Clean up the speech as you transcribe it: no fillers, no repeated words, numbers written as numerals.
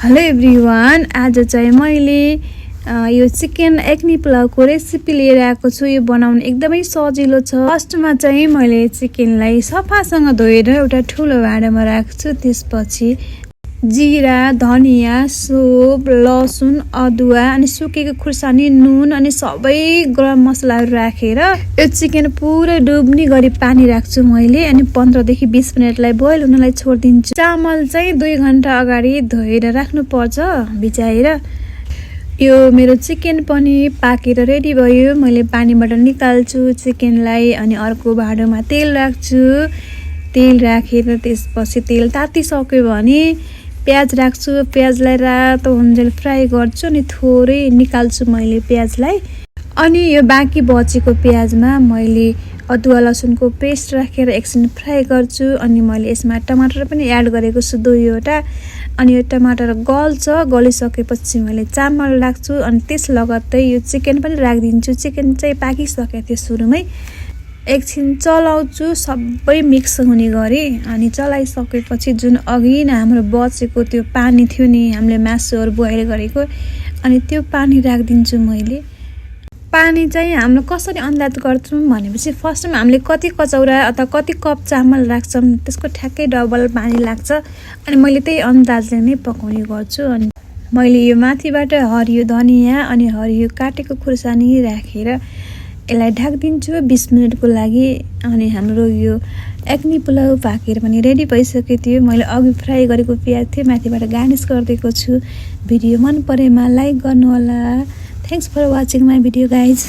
Hello everyone, आज चाहिँ मैले यो चिकन एक्नी पुलाउको रेसिपी लिएर आएको छु। यो बनाउन एकदमै सजिलो छ। फर्स्टमा चाहिँ मैले चिकनलाई सफासँग धोएर एउटा ठुलो भाँडामा राख्छु। त्यसपछि जीरा, धनिया, सोप, लसुन, अदुवा अनि सुकेको खुर्सानी, नुन अनि सबै गरम मसलाहरू राखेर यो चिकन पुरै डुब्ने गरी पानी राख्छु मैले। अनि 15 देखि 20 मिनेटलाई बोइल हुनलाई छोडिदिन्छु। चामल चाहिँ 2 घण्टा अगाडि धोएर राख्नुपर्छ भिजाएर। यो मेरो चिकन पनि पाकेर रेडी भयो। मैले पानीबाट निकाल्छु चिकनलाई अनि अर्को भाँडोमा तेल राख्छु। तेल राखेर त्यसपछि तेल तातिसक्यो भने प्याज राख्छु। प्याजलाई रातो हुन्जेल फ्राई गर्छु अनि थोरै निकाल्छु मैले प्याजलाई। अनि यो बाँकी बचेको प्याजमा मैले अदुवा लसुनको पेस्ट राखेर एकछिन फ्राई गर्छु। अनि मैले यसमा टमाटर पनि एड गरेको छु 2वटा। अनि यो टमाटर गलिसकेपछि मैले चामल राख्छु अनि त्यस लगत्तै यो चिकन पनि राखिदिन्छु। चिकन चाहिँ पाकिसकेको थियो सुरुमै। एकछिन चलाउँछु सबै मिक्स हुने गरी। अनि चलाइसकेपछि जुन अघि नै हाम्रो बचेको त्यो पानी थियो नि हामीले मासुहरू बोइल गरेको, अनि त्यो पानी राखिदिन्छु मैले। पानी चाहिँ हाम्रो कसरी अन्दाज गर्छौँ भनेपछि फर्स्टमा हामीले कति कचौरा अथवा कति कप चामल राख्छौँ त्यसको ठ्याक्कै डबल पानी लाग्छ। अनि मैले त्यही अन्दाजले नै पकाउने गर्छु। अनि मैले यो माथिबाट हरियो धनिया अनि हरियो काटेको खुर्सानी राखेर यसलाई ढाकिदिन्छु 20 मिनेटको लागि। अनि हाम्रो यो एक्नी पुलाउ पाकेर पनि रेडी भइसकेको थियो। मैले अघि फ्राई गरेको प्याज थियो माथिबाट गार्निस गरिदिएको छु। भिडियो मन परेमा लाइक गर्नु होला। Thanks for watching my video guys.